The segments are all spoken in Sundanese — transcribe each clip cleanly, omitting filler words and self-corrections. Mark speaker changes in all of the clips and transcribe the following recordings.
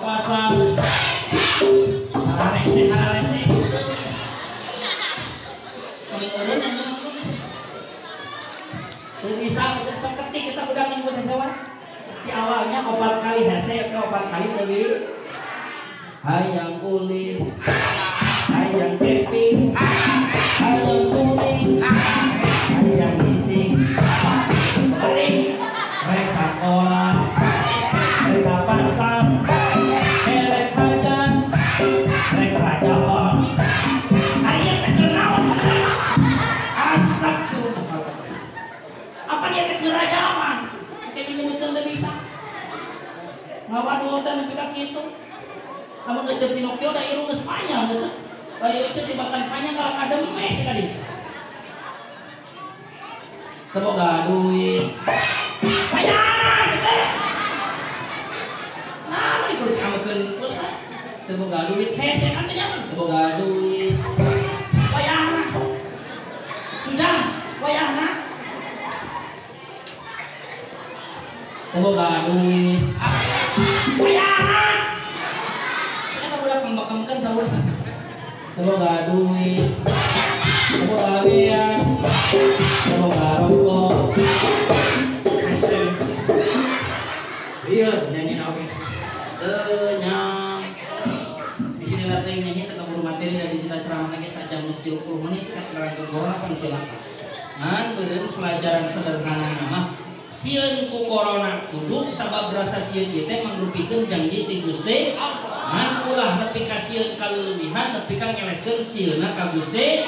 Speaker 1: pasar. Hararese hararese. Kami urun yang bisa sok ketik kita udah minggu hesewan. Di awalnya opat kali hese ke opat kali teuing. Hayang ulin, hayang camping, hayang touring, hayang ngising, balik, rek sakola, rek ka pasar, rek hajat, rek rajaban. Hayang teh keur naon? Astagfirullah. Apa dia teh keur rajaban? Teh dinyebutkeun teu bisa. Ngawadul teh nepi ka kitu. Lamun ngecep Pinocchio da irung geus panjang ngecep. Lain ngecep tibatan panjang kalau kadem sih tadi. Teu boga duit. Payana sih teh. Nah, ieu kudu diamekeun ustaz. Teu boga duit hese kan teh nyaman. Teu boga duit. Payana. Sudah, wayahna. Teu boga duit. Wayahna. Pembekemkan sahur. Teu boga duit, teu boga beas, teu boga rokok. Iya, nyanyi oke. Teu nyam. Di sini lah teh nyanyi teu kaburu materi dari kita ceramah lagi sajam geus 30 menit kan nerangkeun corona pan cilaka. Ngan beureun pelajaran sederhana mah sieun ku corona kudu sabab rasa sieun ieu teh mangrupikeun janji ti Gusti. Ngan ulah nepi ka sieun kaleuwihan nepi ka ngelehkeun sieunna ka Gusti.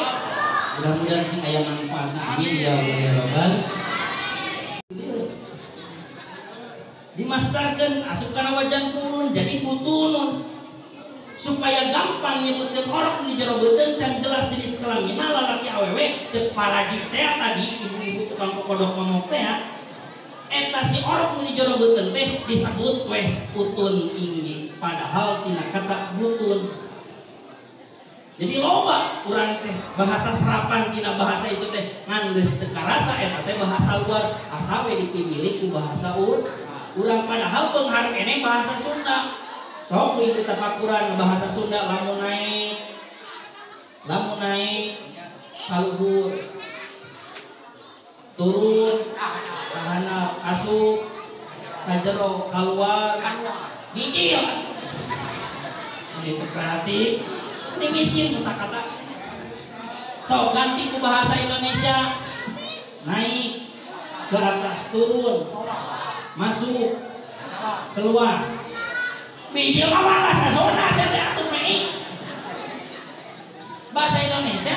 Speaker 1: Mudah-mudahan sing aya manfaatna. Amin ya Allah ya Rabbal. Dimastarkeun asup kana wajan kurun jadi butunun. Supaya gampang nyebutkeun orok di jero beuteung can jelas jenis kelaminna lalaki awewe ceuk paraji teh tadi ibu-ibu tukang kokodok ngomong teh eta si orok di jero beuteung teh disebut weh utun inggi padahal tina kata butun. Jadi loba urang teh bahasa serapan tina bahasa itu teh ngan geus teu karasa eta teh bahasa luar asa we dipimilih ku bahasa urang padahal beunghar keneh bahasa Sunda. Sok ibu tafakuran bahasa Sunda lamun naik kaluhur turun kahanap asup ka jero kaluar bijil. Ini teu kreatif, ini miskin kosakata. Sok ganti ku bahasa Indonesia naik ke atas turun masuk keluar. Bijil mah bahasa Sunda sia teh atuh mei. Bahasa Indonesia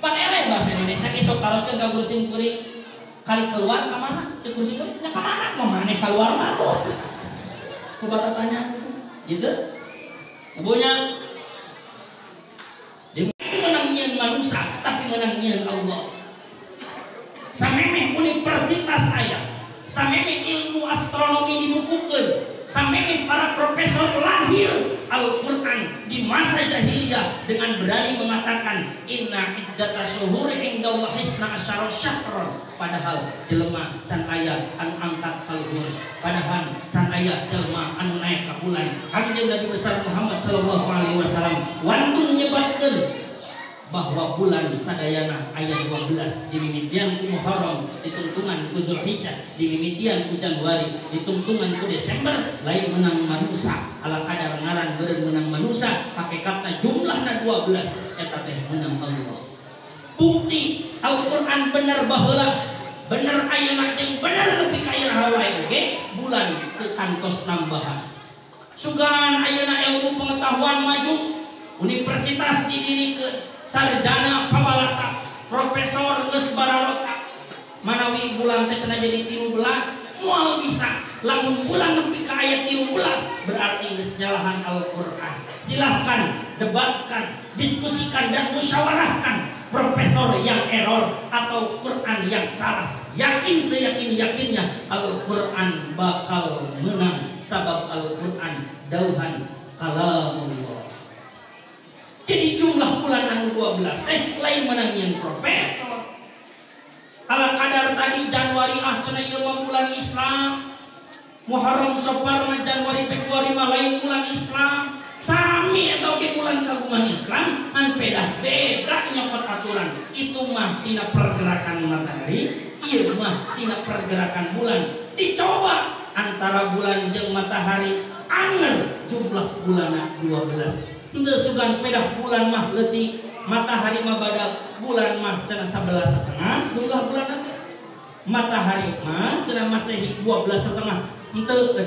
Speaker 1: pan eleh bahasa Indonesia ge sok taroskeun ka guru sim kuring. Kali keluar ka mana? Cek guru sim kuring nya ka mana? Mah maneh keluar mah tuh. Coba tanya gitu. Ibunya dia menang nyieun manusia tapi menang nyieun Allah. Samemeh universitas aya, samemeh ilmu astronomi dibukukeun, samemeh para profesor lahir Al-Quran di masa jahiliyah dengan berani mengatakan inna iddata syuhuri indallahi isna asyara syahran, padahal jelema can aya anu angkat ka luhur, padahal can aya jelema anu naik ka bulan. Kanjeng Nabi besar Muhammad sallallahu alaihi wasallam wantun nyebatkeun bahwa bulan sadayana ayat 12 dimimitian ku Muharram, ditungtungan ku Zulhijjah, dimimitian ku Januari, ditungtungan ku Desember, lain menang manusia ala kadar ngaran beureun menang manusia hakikatna jumlahna 12 eta teh menang Allah. Bukti Al-Qur'an bener baheula, bener ayeuna jeung bener nepi ka iraha wae oge bulan teu kantos nambahan. Sugan ayeuna ilmu pengetahuan maju, universitas didirikeun, sarjana pabalata, profesor geus bararota. Manawi bulan teh cenah jadi 13, moal bisa. Lamun bulan nepi ka ayat 13 berarti geus nyalahan Al-Qur'an. Silahkan debatkan, diskusikan dan musyawarahkan profesor yang error atau Quran yang salah. Yakin seyakin-yakinnya Al-Qur'an bakal menang sabab Al-Qur'an dauhan kalamullah. Jadi jumlah bulan anu 12 teh lain menangin profesor. Ala kadar tadi Januari ah cenah ieu mah bulan Islam. Muharram Safar mah Januari Februari mah lain bulan bukan Islam ngan pedah beda nyokot aturan. Itu mah tina pergerakan matahari, ieu mah tina pergerakan bulan. Dicoba antara bulan jeung matahari anger jumlah bulanna 12. Henteu sugan pedah bulan mah leutik, matahari mah badak, bulan mah cenah 11,5 jumlah bulan teh. Matahari mah cenah masehi 12,5. Henteu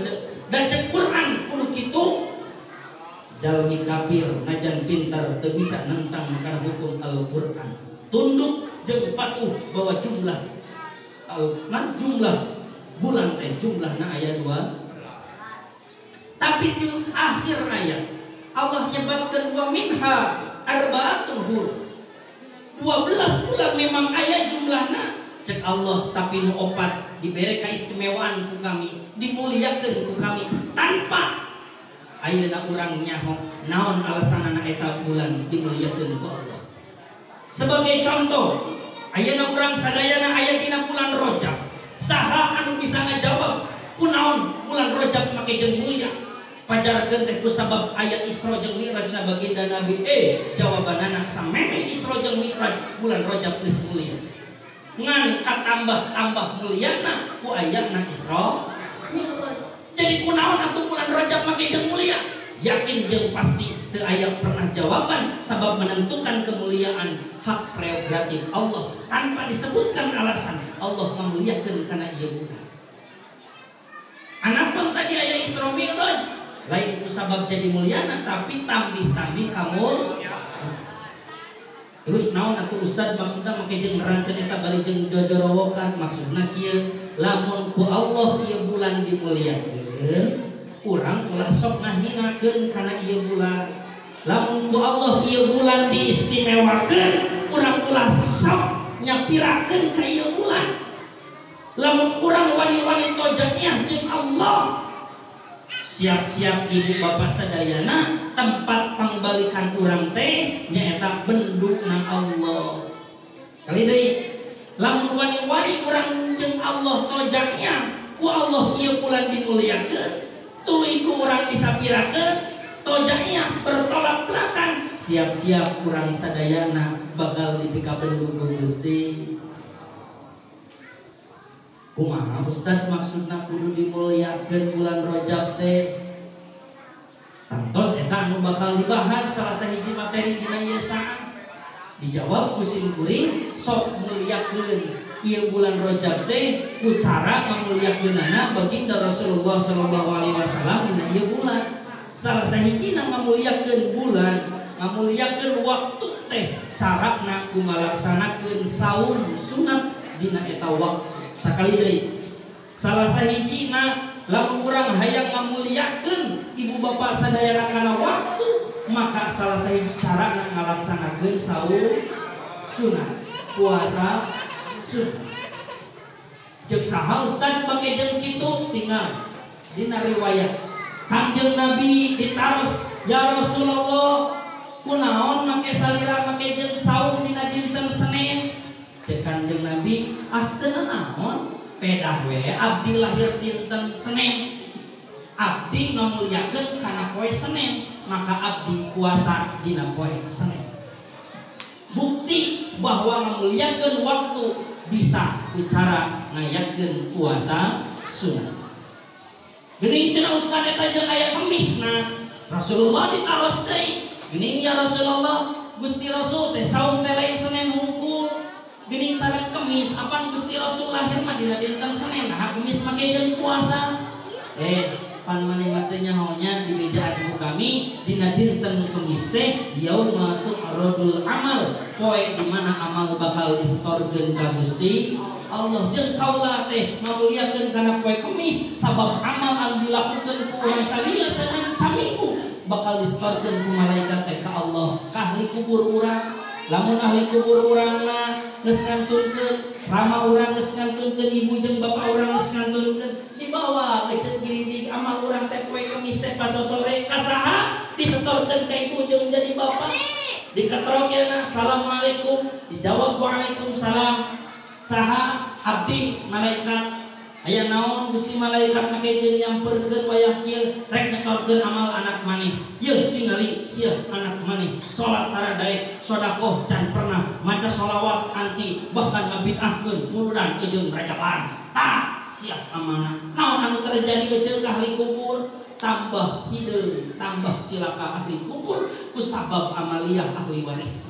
Speaker 1: dan cek Quran kudu kitu. Jalmi kafir najan pintar teu bisa nentang kana hukum Al-Qur'an. Tunduk jeung patuh bahwa jumlah jumlah bulan teh jumlahna aya 2. Tapi di akhir ayat Allah nyebatkeun wa minha arba'atun hur. 12 bulan memang aya jumlahna cek Allah, tapi nu opat dibere kaistimewaan ku kami, dimuliakeun ku kami tanpa ayeuna urang nyaho naon alasanana eta bulan dimuliakeun ku Allah. Sebagai contoh, ayeuna urang sadayana aya dina bulan Rajab. Saha anu bisa ngajawab kunaon bulan Rajab make jeung mulia? Pajarkeun teh kusabab ayat Isra jeung Mi'raj na baginda Nabi. Jawabanana sameme Isra jeung Mi'raj bulan Rajab geus mulia. Ngan katambah-tambah muliana ku ayatna Isra Mi'raj. Jadi kunaon atuh bulan Rajab make jeung mulia? Yakin jeung pasti teu aya pernah jawaban sabab menentukan kemuliaan hak prerogatif Allah tanpa disebutkan alasan Allah memuliakeun kana ieu bulan. Anapun tadi aya Isra Mi'raj lain ku sabab jadi muliana tapi tambih-tambih kamul. Terus naon atuh ustad maksudna make jeung nerangkeun eta bari jeung jojorowokan maksudna kieu lamun ku Allah ieu bulan dimuliakeun urang ulah sok ngahinakeun kana ieu bulan. Lamun ku Allah ieu bulan diistimewakeun urang ulah sok nyapirakeun ka ieu bulan. Lamun urang wani-wani tojaniah jeung Allah, siap-siap ibu bapak sadayana tempat pangbalikan urang teh nyaeta benduna Allah. Kali deui lamun wani-wani urang jeung Allah tojaknya ku Allah ieu bulan dimuliakeun, tuluy ku urang disapirakeun, tojaknya bertolak belakang, siap-siap urang sadayana bakal dipikabendu ku Gusti. Kumaha ustad maksudna kudu dimuliakeun bulan Rajab teh? Tangtos eta anu bakal dibahas salah sahiji materi dina ieu saat. Dijawab ku sim kuring sok muliakeun ieu bulan Rajab teh ku cara ngamuliakeunana baginda Rasulullah sallallahu alaihi wasallam dina ieu bulan. Salah sahijina ngamuliakeun bulan, ngamuliakeun waktu teh carana ku ngalaksanakeun saum sunat dina eta waktu. Sakali deui salah sahijina lamun urang hayang ngamuliakeun ibu bapak sadayana kana waktu, maka salah sahiji carana ngalaksanakeun saum sunat, puasa sunat. Jeung saha ustad make jeung kitu tinggal dina riwayat Kangjeng Nabi ditaros, ya Rasulullah kunaon make salira make jeung saum dina dinten Senin? Cek Kangjeng Nabi, ah teu naon, pedah we abdi lahir dinten Senin, abdi ngamuliakeun kana poe Senin, maka abdi puasa dina poe Senin. Bukti bahwa ngamuliakeun waktu bisa ku cara ngayakeun puasa sunat. Geuning cenah ustad eta jeung aya Kemisna, Rasulullah ditaros deui, geuning ya Rasulullah, Gusti Rasul teh saum teh lain Senin hungkul. Geuning sareng Kemis, apan Gusti Rasul lahir mah dina dinten Senin, nah Kemis make jeung puasa. Pan maneh mah teu nyaho nya dibejaan ku kami dina dinten Kemis teh yauma tu'radul amal, poe di mana amal bakal disetorkeun ka Gusti Allah. Jeung kaula teh ngamuliakeun kana poe Kemis sabab amal anu dilakukeun ku urang salila saminggu bakal disetorkeun ku malaikat teh ka Allah ka ahli kubur urang. Lamun ahli kubur urangna geus ngantunkeun, rama urang geus ngantunkeun, ibu jeung bapak urang geus ngantunkeun, dibawa eceut giridig amal urang teh poe Kemis teh pasosore ka saha disetorkeun ka ibu jeung jadi bapak. Diketrok yeuna assalamualaikum, dijawab waalaikumsalam. Saha abdi malaikat Aya naon Gusti malaikat make jeung nyamperkeun wayah kieu rek nyetorkeun amal anak maneh. Yeuh tingali sia anak maneh salat tara daek, sedekah can pernah, maca sholawat anti, bahkan ngabid'ahkeun muludan jeung rajaban. Tah sia amanah. Naon anu terjadi euceuk ahli kubur? Tambah hideung, tambah cilaka ahli kubur kusabab amaliyah ahli waris.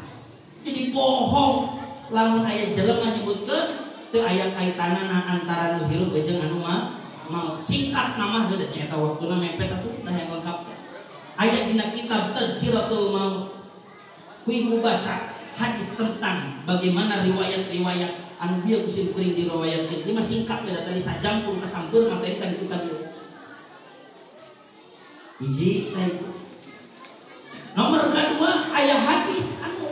Speaker 1: Jadi bohong lamun aya jelema nyebutkeun teu aya kaitanana antara nu hirup jeung anu maut. Singkat nama deui nya eta waktuna mepet atuh dah yang lengkap. Aya dina kitab Tadhkiratul Maut. Ku ibu baca hadis tentang bagaimana riwayat-riwayat anu bieu ku sim kuring diriwayatkeun. Ieu mah singkat beda tadi sajam pun kasampeur materi kan itu tadi. Hiji teh. Nomor kedua aya hadis anu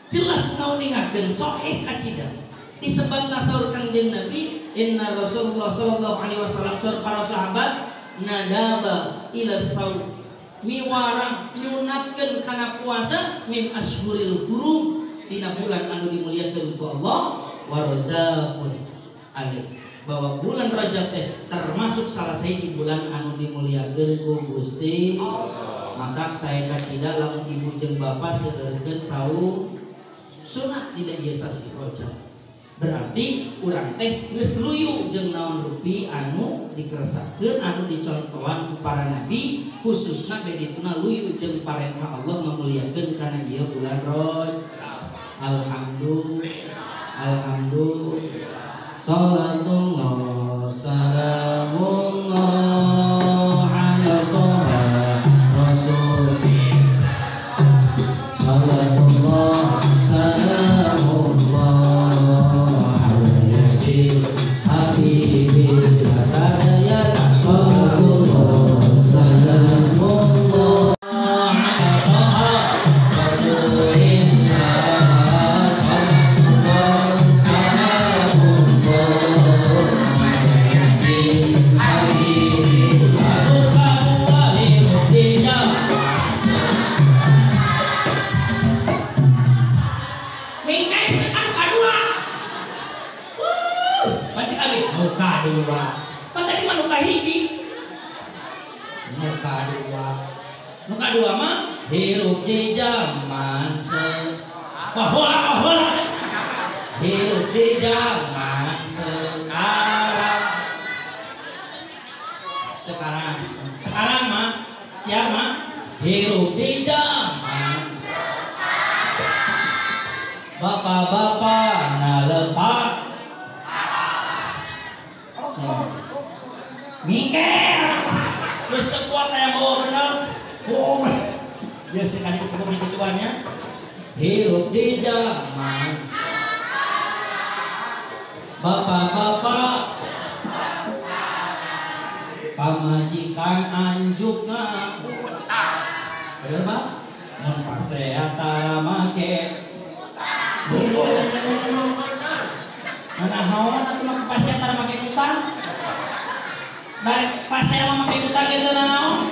Speaker 1: jelas ngauningakeun sahih kacida. Disebat nasaur Kangjeng Nabi inna Rasulullah sallallahu alaihi wasallam sur para sahabat nadaba ila saum miwarang nyunatkeun kana puasa min ashhuril hurum dina bulan anu dimuliakeun ku Allah wa razaqun alaih, bahwa bulan Rajab teh termasuk salah sahiji bulan anu dimuliakeun ku Gusti Allah. Matak saya kacida lamun ibu jeung bapa seueurkeun saum sunat dina ieu sasi Rajab. Berarti urang teh geus luyu jeung naon rupi anu dikeresakeun anu dicontohan ku para nabi, khususna bedituna luyu jeung parentah Allah memuliakeun kana ieu bulan Rajab. Alhamdulillah. Alhamdulillah. Salatullah salamullah ala toha rasulillah. Salatullah salamullah hirup di zaman sekarang, hirup di zaman sekarang. Sekarang, sekarang mah siapa? Hirup di zaman sekarang. Bapak-bapak nalepak mikir terus tekuat yang bawa bener. Oh, ya sekali ketemu gituannya. Hirup di zaman bapak-bapak pamajikan anjukna bener Pak mun pasea tara make mana hawan atuh make pasea tara make kutang balik pasea mah make kutang ge teu naon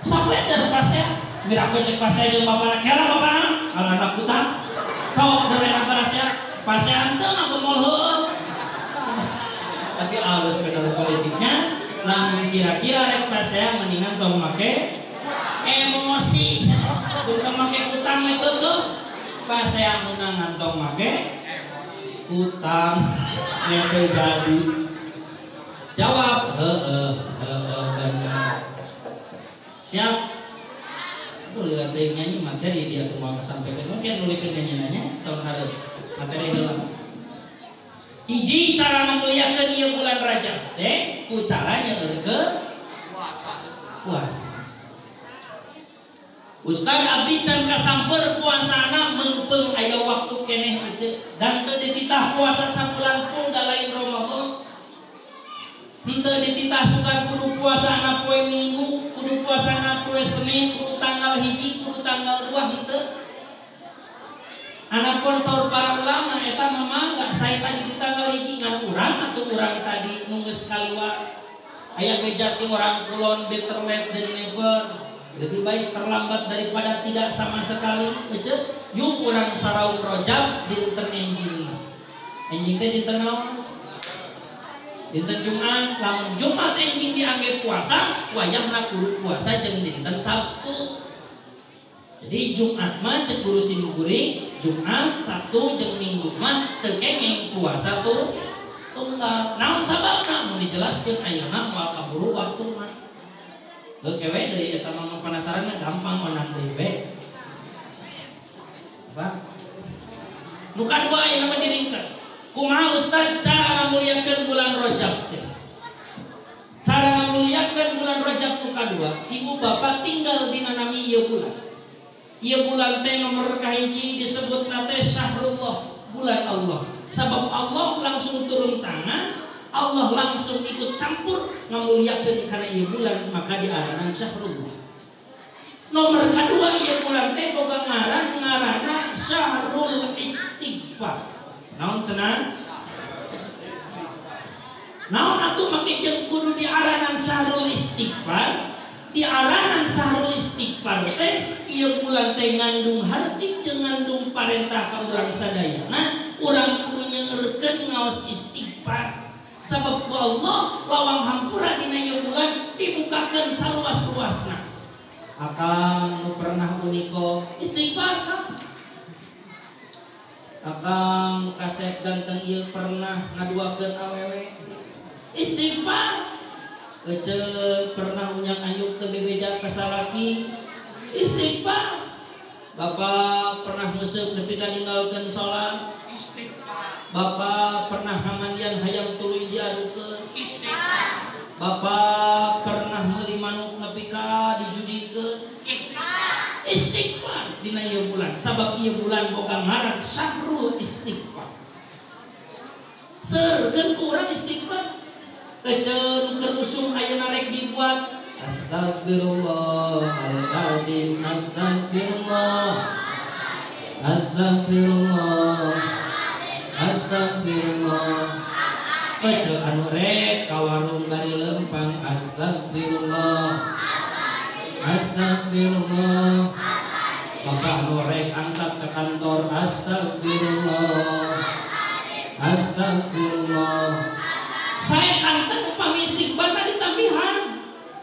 Speaker 1: sampai dari pasea miraku cek pasea jeung bapana kela bapana anak kutang sok dari pasea pasea henteu ngagemol heueuh. Tapi alus pedal politiknya lamun kira-kira rek pasea mendingan tong make emosi tong make kutang itu tuh pasea menangan tong make kutang nyete jadi jawab heeh heeh bener. Siap. Tuh lihat nyanyi materi dia tuh mau sampaikan mungkin nulikan nyanyi nanya setahun hari materi heula. Hiji cara memuliakan ieu bulan Rajab teh ku caranya eureun puasa. Puasa. Ustaz abdi can kasamper puasana meungpeung aya waktu keneh ece dan teu dititah puasa sabulan pun da lain Ramadan. Henteu dititah sugan kudu puasana poe Minggu, kudu puasana poe Senin, kudu tanggal 1, kudu tanggal 2 henteu. Anapun saur para ulama eta mah enggak saya tadi di tanggal 1 ngan urang atuh urang tadi nu geus kaliwat. Aya beja ti orang kulon better late than never. Lebih baik terlambat daripada tidak sama sekali. Ece yuk urang saraung Rajab dinten enjing. Enjing teh dinten naon? Dinten Jumat, lamun Jumat enjing diangge puasa, wayahna kudu puasa jeung dinten Sabtu. Jadi Jumat mah cek guru simkuring, Jumat, Sabtu jeung Minggu mah teu kenging puasa tuh tunggal. Naon sababna mun dijelaskeun ayeuna moal kaburu waktuna. Heuh kewe deui eta mah penasaran mah gampang onang deui we. Apa? Nu kadua ayeuna mah diringkas. Kumaha Ustaz cara ngamuliakeun bulan Rajab teh? Cara ngamuliakeun bulan Rajab nu kadua, ibu bapak tinggal dina nami ieu bulan. Ieu bulan teh nomor kahiji disebutna teh Syahrullah, bulan Allah. Sabab Allah langsung turun tangan, Allah langsung ikut campur ngamuliakeun kana ieu bulan, maka diaranan Syahrullah. Nomor kadua ieu bulan teh boga ngaran ngaranna Syahrul Istighfar. Naon cenah? Naon atuh make jeung kudu diaranan Syahrul Istighfar? Diaranan Syahrul Istighfar teh ieu bulan teh ngandung harti jeung ngandung parentah ka urang sadayana, urang kudu nyeurkeun ngaos istighfar. Sabab ku Allah lawang hampura dina ieu bulan dibukakeun saluas-luasna. Akang nu pernah uniko istighfar kang. Akang kasep ganteng ieu pernah ngaduakeun awewe istighfar. Ece pernah unyang anyuk teu bebeja ka salaki istighfar. Bapak pernah ngeuseub nepi ka ninggalkeun salat istighfar. Bapak pernah ngamandian hayang tuluy diadukeun istighfar. Bapak pernah meuli manuk nepi ka dijudikeun istighfar. Istighfar dina ieu bulan, sabab ieu bulan boga ngaran Syahrul Istighfar. Seurkeun ku urang istighfar. Ece nu keur usum ayeuna rek dibuat astagfirullahaladzim, astagfirullah, astagfirullah, astagfirullah. Ece anu rek ka warung bari lempang astagfirullah, astagfirullah. Bapak anu rek angkat ke kantor astagfirullah, astagfirullah. Saya kanten upami istighfar tadi tambihan.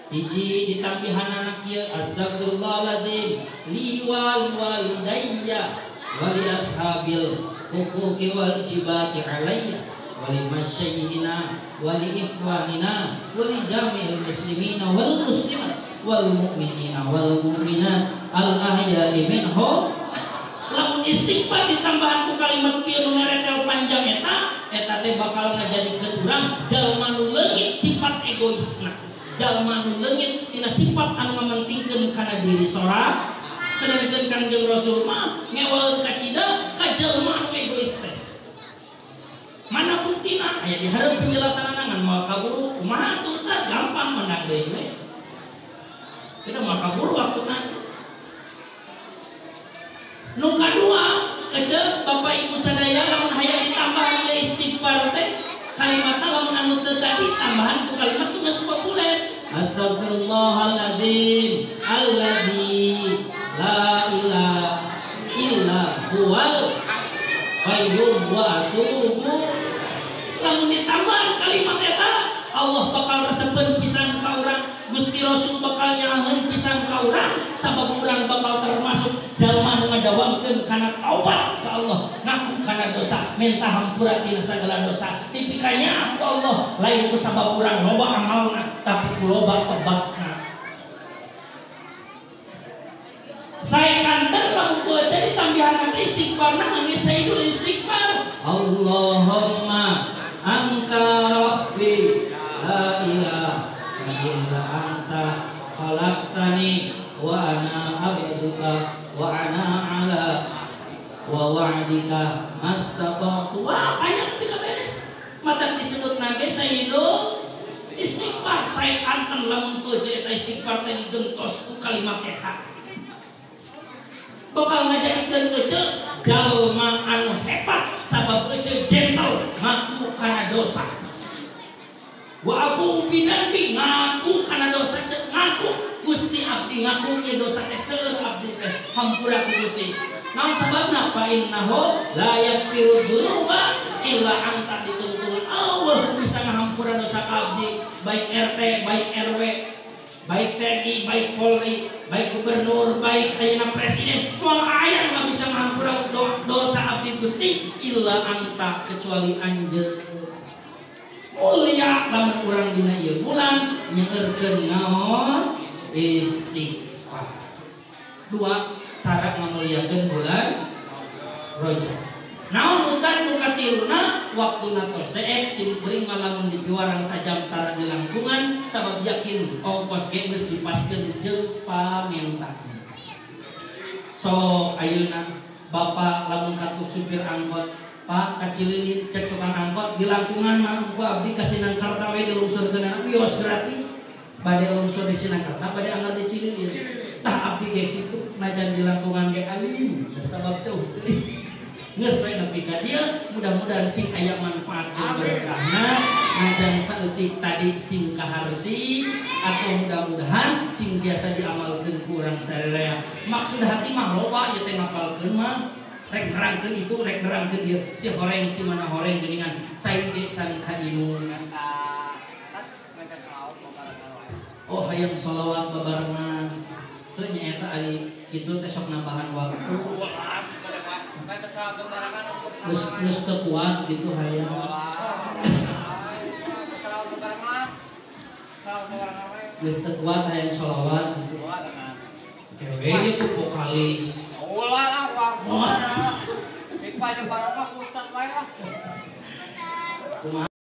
Speaker 1: Hiji ditambihan anak ieu astagfirullahaladzim li wali walidayya wa li ashabil huquqi wal jibati alayya wa li masyayikhina wa li ikhwanina wa li jami'il muslimina wal muslimat wal mu'minina wal mu'minat al ahya'i minhum. Lamun istighfar ditambahan ku kalimat pieu nu ngaretel panjang eta, eta teh bakal ngajadikeun urang jalma nu leungit sifat egoisna, jalma nu leungit tina sifat anu ngamentingkeun kana diri sorang. Sedangkeun Kangjeng Rasul mah ngewal kacida ka jalma anu egois teh. Mana buktina? Aya di hareup penjelasanana ngan moal kaburu. Kumaha atuh Ustaz? Gampang menang deui we. Kita moal kaburu waktuna. Nu kadua, ece Bapak Ibu sadaya lamun hayang ditambah ieu istighfar teh kalimatna lamun anu teu tadi tambahan ku kalimat tu geus populer. Astagfirullahaladzim alladzi la ilaha illa huwal qayyum wa atubu. Lamun ditambahan kalimat eta Allah bakal resepeun pisan ka urang, Gusti Rasul bakal nyaaheun pisan ka urang, sabab urang bakal termasuk jalma nu ngadawamkeun kana taubat ka Allah, ngaku kana dosa, minta hampura tina sagala dosa. Dipikanya ku Allah lain ku sabab urang loba amalna, tapi ku loba tobatna. Saya kanten lamun ku jadi tambihan teh istighfarna nangis sayyidul istighfar. Allahumma anta rabbi la ilaha illa anta khalaqtani wa ana abduka wa ana ala wa wa'dika mastata'tu. Wah, banyak pika beres. Mata disebut nage sayyidul istighfar. Saya kanten lamun teu eta istighfar teh digentos ku kalimat eta. Bakal ngajadikeun ece jalma anu hebat sabab ece gentle ngaku kana dosa. Wa aku bidanbi ngaku kana dosa cek ngaku Gusti abdi ngaku ieu dosa teh seueur abdi teh hampura ku Gusti. Naon sababna? Fa innahu la yaghfiru dzunuba illa anta, ditungtungna Allah bisa ngahampura dosa. baik RT, baik RW, baik TNI, baik Polri, baik gubernur, baik ayeuna presiden, moal aya nu bisa ngahampura dosa abdi Gusti illa anta kecuali anjeun. Mulia lamun urang dina ieu bulan nyeurkeun ngaos istighfar. Dua cara ngamuliakeun bulan Rajab. Naon Ustaz nu katiluna waktuna tos seep sim kuring mah lamun dipiwarang sajam tara dilangkungan sabab yakin ongkos ge geus dipaskeun jeung pamenta. So ayeuna bapak lamun katuh supir angkot, Pak ka Cililin cek tukang angkot dilangkungan mah ku abdi ka Sinangkarta we dilungsurkeun wios gratis. Bade lungsur di Sinangkarta bade anggar di Cililin. Tah abdi ge kitu najan dilangkungan ge alim sabab teh geus we nepi ka dieu mudah-mudahan sing aya manfaat jeung berkahna najan saeutik tadi sing kaharti atau mudah-mudahan sing biasa diamalkeun ku urang sararea. Maksud hati mah loba ieu teh ngapalkeun mah rek nerangkeun itu rek nerangkeun ieu si horeng si mana horeng geuningan cai ge can kainum. Oh hayang sholawat babarengan teu nya eta ari kitu teh sok nambahan waktu. Geus teu kuat gitu hayang. Geus teu kuat hayang sholawat gitu. Kewe ieu ku vokalis.
Speaker 2: Ulah lah wah. Ieu barokah ustaz wae lah.